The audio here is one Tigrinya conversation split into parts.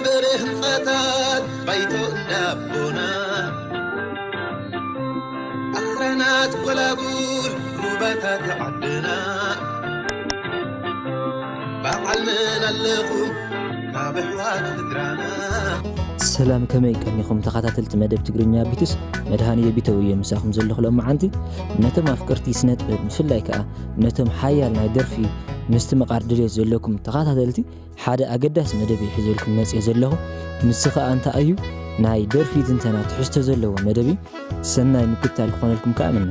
በረ ህንፃታት ባይቶ እንዳቦና ኣኽራናት ጎላጉል ሩባታት ዓድና በዓል መን ኣለኹም ካብ ኣሕዋት ስድራና። ሰላም፣ ከመይ ቀኒኹም ተኸታተልቲ መደብ ትግርኛ ቢትስ? መድሃኔ ቢተው እየ ምሳኹም ዘለኹ ሎማዓንቲ። ነቶም ኣፍቀርቲ ስነ ጥበብ ብፍላይ ከኣ ነቶም ሓያል ናይ ደርፊ ምስትምቓር ድልየት ዘለኩም ተኸታተልቲ ሓደ ኣገዳሲ መደብ እየ ሒዘልኩም መጽየ ዘለኹ። ንሱ ኸኣ እንታይ እዩ? ናይ ደርፊ ትንተና ትሕዝቶ ዘለዎ መደብ እዩ። ሰናይ ምክትታል ክኾነልኩም ከኣ እምነ።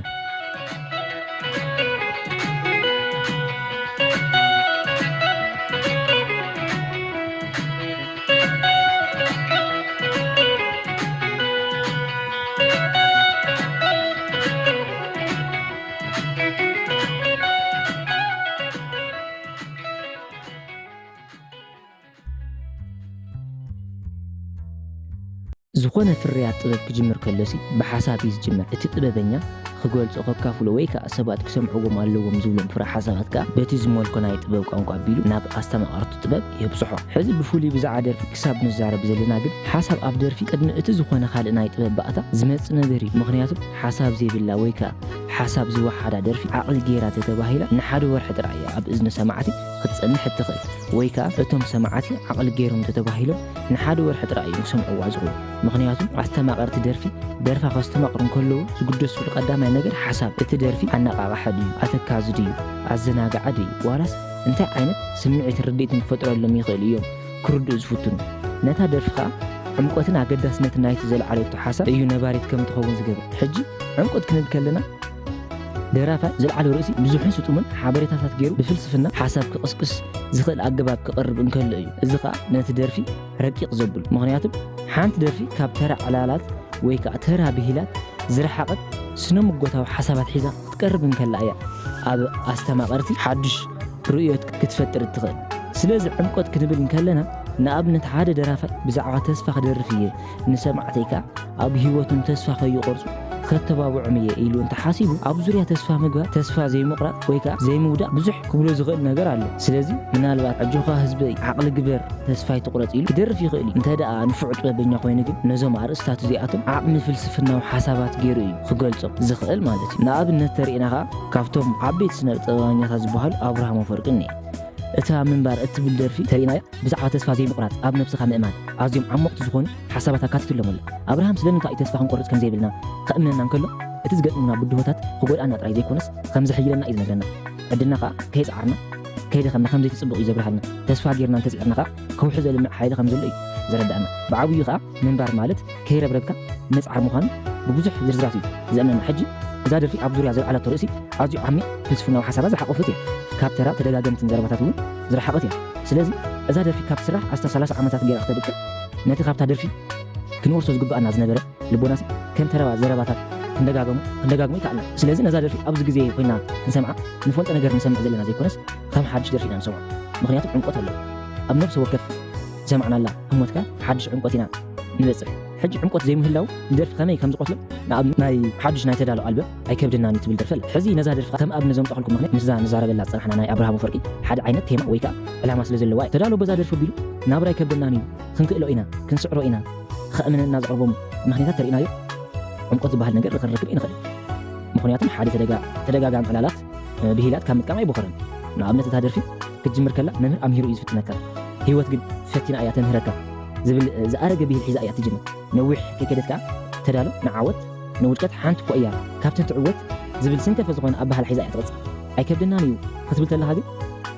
ዝኾነ ፍርያት ጥበብ ክጅምር ከሎሲ ብሓሳብ እዩ ዝጅምር። እቲ ጥበበኛ ክገልጾ፣ ከካፍሎ ወይ ከኣ ሰባት ክሰምዕዎም ኣለዎም ዝብሎም ፍረ ሓሳባት ከኣ በቲ ዝመልኮ ናይ ጥበብ ቋንቋ ኣቢሉ ናብ ኣስተማቐርቲ ጥበብ የብጽሖ። ሕዚ ብፍሉይ ብዛዕባ ደርፊ ክሳብ ንዛረብ ዘለና ግን፣ ሓሳብ ኣብ ደርፊ ቅድሚ እቲ ዝኾነ ካልእ ናይ ጥበብ ባእታ ዝመጽእ ነገር እዩ። ምኽንያቱ ሓሳብ ዘይብላ ወይ ከኣ ሓሳብ ዝወሓዳ ደርፊ ዓቕሊ ገይራ ተተባሂላ ንሓደ ወርሒ ጥራይ እያ ኣብ እዝኒ ሰማዕቲ ክትጸንሕ እትኽእል። ወይ ከኣ እቶም ሰማዕቲ ዓቕሊ ገይሮም ተተባሂሎም ንሓደ ወርሒ ጥራይ እዮም ክሰምዕዋ ዝኽእሉ። ምኽንያቱ ኣስተማቐርቲ ደርፊ ደርፋ ከስተማቕሩ እንከለዉ ዝግደስሉ ቀዳማይ ነገር ሓሳብ እቲ ደርፊ ኣነቓቓሒ ድዩ፣ ኣተካዚ ድዩ፣ ኣዘናጋዒ ድዩ፣ ዋላስ እንታይ ዓይነት ስምዒትን ርድኢትን ክፈጥረሎም ይኽእል እዮም ክርድኡ ዝፍትኑ። ነታ ደርፊ ከኣ ዕምቆትን ኣገዳስነትን ናይቲ ዘልዓለቶ ሓሳብ እዩ ነባሪት ከም ትኸውን ዝገብር። ሕጂ ዕምቆት ክንብል ከለና፣ ደራፋይ ዘልዓሎ ርእሲ ብዙሕን ስጡምን ሓበሬታታት ገይሩ ብፍልስፍና ሓሳብ ክቕስቅስ ዝኽእል ኣገባብ ክቕርብ እንከሎ እዩ። እዚ ኸኣ ነቲ ደርፊ ረቂቕ ዘብሉ። ምኽንያቱ ሓንቲ ደርፊ ካብ ተራ ዕላላት ወይ ከኣ ተራ ብሂላት ዝረሓቐት ስነ-ምጎታዊ ሓሳባት ሒዛ ክትቀርብ እንከላ እያ ኣብ ኣስተማቐርቲ ሓድሽ ርእዮት ክትፈጥር እትኽእል። ስለዚ ዕምቆት ክንብል እንከለና፣ ንኣብነት ሓደ ደራፋይ ብዛዕባ ተስፋ ክደርፍ እየ፣ ንሰማዕተይ ከኣ ኣብ ህይወቶም ተስፋ ከይቆርጹ ከተባብዖም እየ ኢሉ እንተሓሲቡ፣ ኣብ ዙርያ ተስፋ ምግባር፣ ተስፋ ዘይምቑራጽ ወይ ከኣ ዘይምውዳቕ ብዙሕ ክብሎ ዝኽእል ነገር ኣሎ። ስለዚ ምናልባት ኣጆኻ ህዝበይ፣ ዓቕሊ ግበር፣ ተስፋ ኣይትቑረጽ ኢሉ ክደርፍ ይኽእል እዩ። እንተ ደኣ ንፉዕ ጥበበኛ ኮይኑ ግን ነዞም ኣርእስታት እዚኣቶም ዓቕሚ ፍልስፍናዊ ሓሳባት ገይሩ እዩ ክገልጾም ዝኽእል ማለት እዩ። ንኣብነት ተሪእና ከኣ ካብቶም ዓበይቲ ስነ ጥበበኛታት ዝበሃሉ ኣብርሃም ኣፈወርቂ እኒኤ። እታ ምንባር እትብል ደርፊ ተሪእናያ ብዛዕባ ተስፋ ዘይምቑራጽ፣ ኣብ ነብስኻ ምእማን ኣዝዮም ዓሞቕቲ ዝኾኑ ሓሳባት ኣካቲቱሎም ኣሎ። ኣብርሃም ስለምንታይ እዩ ተስፋ ክንቆርጽ ከም ዘይብልና ከእምነና እንከሎ፣ እቲ ዝገጥሙና ብድሆታት ክጎድኣና ጥራይ ዘይኮነስ ከም ዘሕይለና እዩ ዝነግረና። ዕድልና ከኣ ከይጸዓርና ከይደኸምና ከም ዘይትጽብቕ እዩ ዘብርሃልና። ተስፋ ጌርና እንተጽዒርና ከኣ ከውሒ ዘልምዕ ሓይሊ ከም ዘሎ እዩ ዘረድኣና። ብዓብዩ ከኣ ምንባር ማለት ከይረብረብካ ምጽዓር ምዃኑ ብብዙሕ ዝርዝራት እዩ ዘእምነና። ሕጂ እዛ ደርፊ ኣብ ዙርያ ዘልዓላቶ ርእሲ ኣዝዩ ዓሚቕ ፍልስፍናዊ ሓሳባት ዝሓቖፈት እያ። ካብ ተራ ተደጋገምትን ዘረባታት እውን ዝረሓቐት እያ። ስለዚ እዛ ደርፊ ካብ ትስራሕ ኣስታ ሰላሳ ዓመታት ገይራ ክተብቅዕ፣ ነቲ ካብታ ደርፊ ክንወርሶ ዝግብኣና ዝነበረ ልቦናሲ ከም ተረባ ዘረባታት ክንደጋገሙ ክንደጋግሙ ይከኣልና። ስለዚ ነዛ ደርፊ ኣብዚ ግዜ ኮይና ክንሰምዓ ንፈልጦ ነገር ንሰምዕ ዘለና ዘይኮነስ ከም ሓድሽ ደርፊ ኢና ንሰምዖ። ምኽንያቱ ዕምቆት ኣለዎ። ኣብ ነፍሲ ወከፍ ዝሰማዕናላ ህሞትካ ሓድሽ ዕምቆት ኢና ንበጽሕ። ሕጂ ዕምቆት ዘይምህላው ንደርፊ ከመይ ከም ዝቐትሎ ንኣብነት ናይ ሓድሽ ናይ ተዳሎ ኣልበም ኣይከብደናን እዩ ትብል ደርፊ ኣላ። ሕዚ ነዛ ደርፊ ከም ኣብነት ዘምጻእኩልኩም ምኽንያት ምስዛ ንዛረበላ ዝጸናሕና ናይ ኣብርሃም ኣፈወርቂ ሓደ ዓይነት ቴማ ወይ ከኣ ዕላማ ስለ ዘለዋ እያ። ተዳሎ በዛ ደርፊ ኣቢሉ ናብራ ኣይከብደናን እዩ፣ ክንክእሎ ኢና፣ ክንስዕሮ ኢና፣ ከእምነና ዘቕርቦም ምኽንያታት ተሪእናዮ ዕምቆት ዝበሃል ነገር ክንረክብ ኣይንኽእልን። ምኽንያቱም ሓደ ተደጋ-፣ ተደጋጋሚ ዕላላት፣ እ፣ ብሂላት ካብ ምጥቃም ኣይቦኸረን። ንኣብነት እታ ደርፊ ክትጅምር ከላ መምህር ኣምሂሩ እዩ ዝፍትነካ። ህይወት ግን ፈቲና እያ ተምህረካ ዝብል፣ እ፣ ዝኣረገ ብሂል ሒዛ እያ ትጅምር። ነዊሕ ከይከደት ከኣ ተዳሎ ንዓወት ንውድቀት ሓንቲ እኮ እያ፣ ካብተን ትዕወት ዝብል ስንከፈ ዝኾነ ኣበሃህላ ሒዛ እያ ትቕጽል። ኣይከብደናን እዩ ክትብል ተለኻ ግን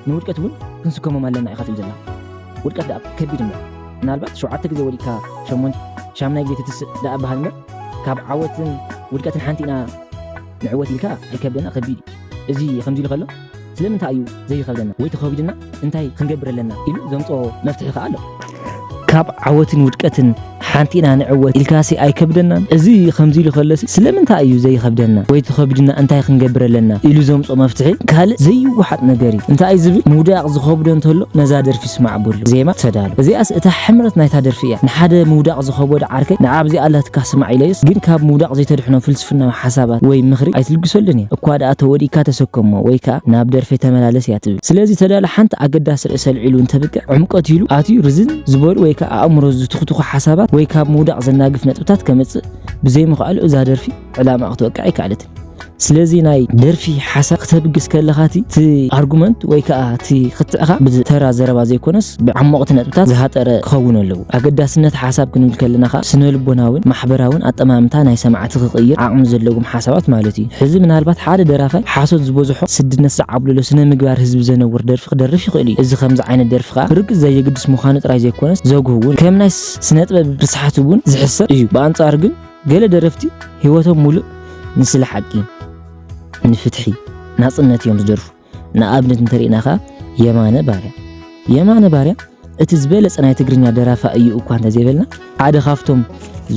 ንውድቀት እውን ክንስከሞም ኣለና ኢኻ ትብል ዘላ። ውድቀት ደኣ ከቢድ እምበር ምናልባት ሸውዓተ ግዜ ወዲቕካ ሸሞንተ ሻምናይ ግዜ ትትስእ ደኣ በሃል እምበር ካብ ዓወትን ውድቀትን ሓንቲ ኢና ንዕወት ኢልካ ኣይከብደና ከቢድ እዩ። እዚ ከምዚ ኢሉ ከሎ ስለምንታይ እዩ ዘይኸብደና ወይ ተኸቢድና እንታይ ክንገብር ኣለና ኢሉ ዘምጽኦ መፍትሒ ከኣ ኣሎ። ካብ ዓወትን ውድቀትን ሓንቲ ኢና ንዕወት ኢልካሲ ኣይከብደናን? እዚ ከምዚ ኢሉ ከለሲ ስለምንታይ እዩ ዘይኸብደና? ወይ ተኸቢድና እንታይ ክንገብር ኣለና? ኢሉ ዘምጾ መፍትሒ ካልእ ዘይወሓጥ ነገር እዩ። እንታይ ዝብል ምውዳቕ ዝኸብዶ እንተሎ ነዛ ደርፊ ስማዕ በሉ። ዜማ ተዳሎ። እዚኣስ እታ ሕምረት ናይታ ደርፊ እያ። ንሓደ ምውዳቕ ዝኸበዶ ዓርከይ ንዓ ኣብዚኣ ኣላትካ ስማዕ ኢለዮስ ግን ካብ ምውዳቕ ዘይተድሕኖ ፍልስፍናዊ ሓሳባት ወይ ምኽሪ ኣይትልግሰሉን እያ። እኳ ደኣ ተወዲእካ ተሰከሞ ወይ ከኣ ናብ ደርፌ ተመላለስ እያ ትብል። ስለዚ ተዳሎ ሓንቲ ኣገዳሲ ርእሰ ኣልዒሉ እንተብቅዕ ዕምቆት ኢሉ ኣትዩ ርዝን ዝበሉ ወይ ከኣ ኣእምሮ ዝትኹትኹ ሓሳባት ወይ ካብ ምውዳቕ ዘናግፍ ነጥብታት ከምጽእ ብዘይምኽኣሉ እዛ ደርፊ ዕላማ ክትወቅዕ ኣይከኣለትን። ስለዚ ናይ ደርፊ ሓሳብ ክተብግስ ከለኻ እቲ፣ እቲ ኣርጉመንት ወይ ከኣ እቲ ክትዕኻ ብተራ ዘረባ ዘይኮነስ ብዓሞቕቲ ነጥብታት ዝሃጠረ ክኸውን ኣለዎ። ኣገዳስነት ሓሳብ ክንብል ከለና ከኣ ስነ ልቦናውን ማሕበራውን ኣጠማምታ ናይ ሰማዕቲ ክቕይር ዓቕሚ ዘለዎም ሓሳባት ማለት እዩ። ሕዚ ምናልባት ሓደ ደራፋይ ሓሶት ዝበዝሖ ስድነት ዝዓብለሎ ስነ ምግባር ህዝቢ ዘነውር ደርፊ ክደርፍ ይኽእል እዩ። እዚ ከምዚ ዓይነት ደርፊ ከኣ ብርግጽ ዘየግድስ ምዃኑ ጥራይ ዘይኮነስ ዘጉህ እውን ከም ናይ ስ-፣ ስነ ጥበብ ርስሓት እውን ዝሕሰብ እዩ። ብኣንጻሩ ግን ገለ ደረፍቲ ህይወቶም ሙሉእ ንስለ ሓቂ፣ ንፍትሒ፣ ናጽነት እዮም ዝደርፉ። ንኣብነት እንተሪእና ኸኣ የማነ ባርያ። የማነ ባርያ እቲ ዝበለጸ ናይ ትግርኛ ደራፋ እዩ እኳ እንተዘይበልና፣ ሓደ ካብቶም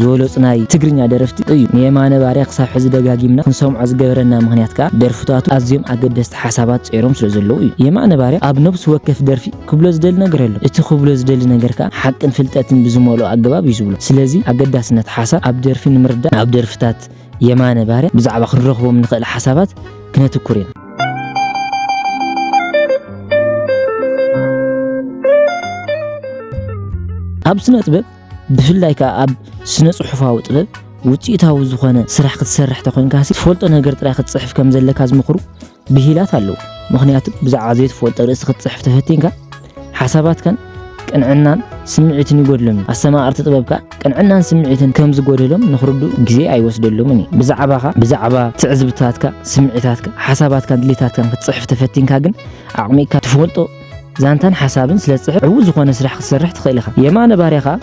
ዝበለጹ ናይ ትግርኛ ደረፍቲ እዩ። ንየማነ ባርያ ክሳብ ሕዚ ደጋጊምና ክንሰምዖ ዝገበረና ምኽንያት ከኣ ደርፍታቱ ኣዝዮም ኣገደስቲ ሓሳባት ጸይሮም ስለ ዘለዉ እዩ። የማነ ባርያ ኣብ ነብሲ ወከፍ ደርፊ ክብሎ ዝደሊ ነገር ኣሎ። እቲ ክብሎ ዝደሊ ነገር ከኣ ሓቅን ፍልጠትን ብዝመልኦ ኣገባብ እዩ ዝብሎ። ስለዚ ኣገዳስነት ሓሳብ ኣብ ደርፊ ንምርዳእ ናብ ደርፍታት የማነ ባርያ ብዛዕባ ክንረኽቦም ንኽእል ሓሳባት ክነትኩር ኢና። ኣብ ስነ ጥበብ ብፍላይ ከኣ ኣብ ስነ ጽሑፋዊ ጥበብ ውጽኢታዊ ዝኾነ ስራሕ ክትሰርሕ ተኾይንካሲ ትፈልጦ ነገር ጥራይ ክትጽሕፍ ከም ዘለካ ዝምኽሩ ብሂላት ኣለዉ። ምኽንያቱ ብዛዕባ ዘይትፈልጦ ርእሲ ክትጽሕፍ ተፈቲንካ ሓሳባትካን ቅንዕናን ስምዒትን ይጎድሎም እዩ። ኣስተማቐርቲ ጥበብ ከኣ ቅንዕናን ስምዒትን ከም ዝጎደሎም ንኽርድኡ ግዜ ኣይወስደሎምን እዩ። ብዛዕባኻ፣ ብዛዕባ ትዕዝብታትካ፣ ስምዒታትካ፣ ሓሳባትካን ድሌታትካን ክትጽሕፍ ተፈቲንካ ግን ዓቕሚካ ትፈልጦ ዛንታን ሓሳብን ስለ ዝጽሕፍ ዕዉት ዝኾነ ስራሕ ክትሰርሕ ትኽእል ኢኻ። የማነ ባርያ ከኣ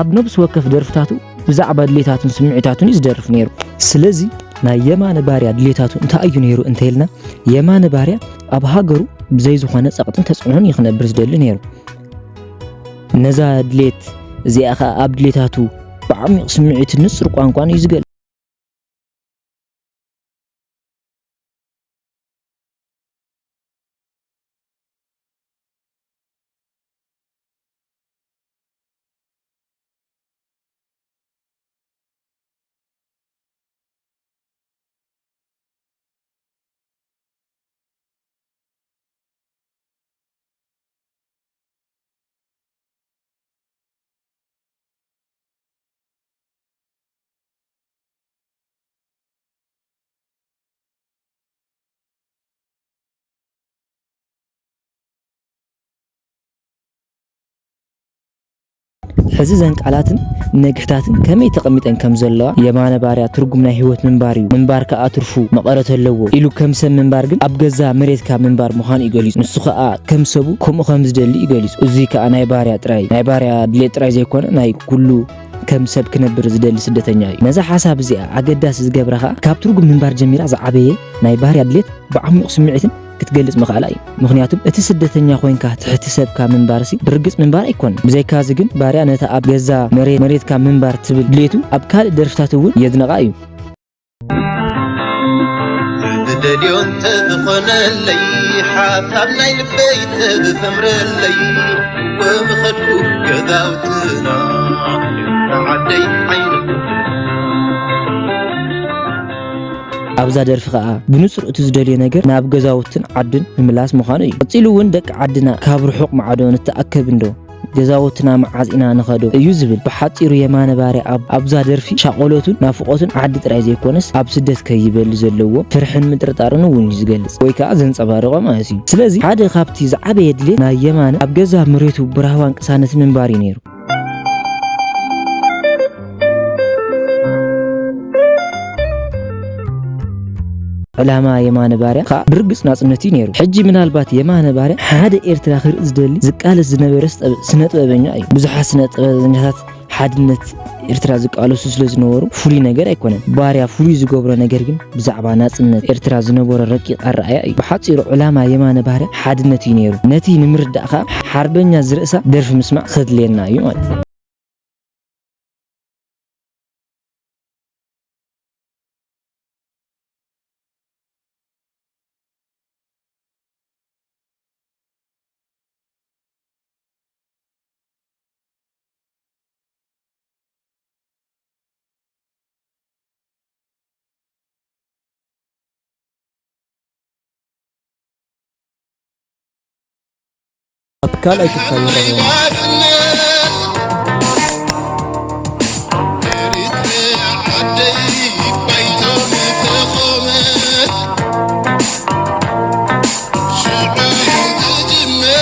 ኣብ ነብሲ ወከፍ ደርፍታቱ ብዛዕባ ድሌታቱን ስምዒታቱን እዩ ዝደርፍ ነይሩ። ስለዚ ናይ የማነ ባርያ ድሌታቱ እንታይ እዩ ነይሩ እንተኢልና፣ የማነ ባርያ ኣብ ሃገሩ ብዘይ ዝኾነ ጸቕጥን ተጽዕኖን እዩ ክነብር ዝደሊ ነይሩ። ነዛ ድሌት እዚኣ ኸኣ ኣብ ድሌታቱ ብዓሚቕ ስምዒትን ንጹር ቋንቋን እዩ ዝገልጽ። ሕዚ እዘን ቃላትን ነግሕታትን ከመይ ተቐሚጠን ከም ዘለዋ፣ የማነ ባርያ ትርጉም ናይ ህይወት ምንባር እዩ። ምንባር ከኣ ትርፉ መቐረት ኣለዎ ኢሉ፣ ከም ሰብ ምንባር ግን ኣብ ገዛ መሬትካ ምንባር ምዃኑ እዩ ገሊጹ። ንሱ ከኣ ከም ሰቡ ከምኡ ከም ዝደሊ እዩ ገሊጹ። እዙይ ከኣ ናይ ባርያ ጥራይ፣ ናይ ባርያ ድሌት ጥራይ ዘይኮነ ናይ ኩሉ ከም ሰብ ክነብር ዝደሊ ስደተኛ እዩ። ነዛ ሓሳብ እዚኣ ኣገዳሲ ዝገብራ ከኣ ካብ ትርጉም ምንባር ጀሚራ ዝዓበየ ናይ ባርያ ድሌት ብዓሚቕ ስምዒትን ክትገልጽ ምኽኣላ እዩ። ምኽንያቱም እቲ ስደተኛ ኮይንካ ትሕቲ ሰብካ ምንባርሲ ብርግጽ ምንባር ኣይኮነን። ብዘይካዚ ግን ባርያ ነታ ኣብ ገዛ መሬት፣ መሬትካ ምንባር ትብል ድሌቱ ኣብ ካልእ ደርፍታት እውን የድንቓ እዩ። ዝደልዮ እንተዝኾነለይ ሓሳብ ናይ ልበይ ተዝሰምረለይ ወምኸድኩ ገዛውትና ዓደይ ዓይኒ ኣብዛ ደርፊ ከኣ ብንጹር እቲ ዝደልዮ ነገር ናብ ገዛውትን ዓድን ምምላስ ምዃኑ እዩ። ቀጺሉ እውን ደቂ ዓድና ካብ ርሑቕ ማዕዶ ንተኣከብ እንዶ ገዛውትና መዓዝ ኢና ንኸዶ እዩ ዝብል። ብሓጺሩ የማነ ባርያ ኣብ፣ ኣብዛ ደርፊ ሻቖሎቱን ናፍቖቱን ዓዲ ጥራይ ዘይኮነስ ኣብ ስደት ከይበሊ ዘለዎ ፍርሕን ምጥርጣርን እውን እዩ ዝገልጽ ወይ ከኣ ዘንጸባርቖ ማለት እዩ። ስለዚ ሓደ ካብቲ ዝዓበየ ድሌት ናይ የማነ ኣብ ገዛ መሬቱ ብራህዋን ቅሳነትን ምንባር እዩ ነይሩ። ዕላማ የማነ ባርያ ከኣ ብርግጽ ናጽነት እዩ ነይሩ። ሕጂ ምናልባት የማነ ባርያ ሓደ ኤርትራ ክርኢ ዝደሊ ዝቃለስ ዝነበረ ስጠ-፣ ስነ ጥበበኛ እዩ። ብዙሓት ስነ ጥበበኛታት ሓድነት ኤርትራ ዝቃለሱ ስለ ዝነበሩ ፍሉይ ነገር ኣይኮነን። ባርያ ፍሉይ ዝገብሮ ነገር ግን ብዛዕባ ናጽነት ኤርትራ ዝነበሮ ረቂቕ ኣረኣእያ እዩ። ብሓጺሩ ዕላማ የማነ ባርያ ሓድነት እዩ ነይሩ። ነቲ ንምርዳእ ከኣ ሓርበኛ ዝርእሳ ደርፊ ምስማዕ ከድልየና እዩ ማለት እዩ። ካልኣይ ክፋል ንረኽቦ።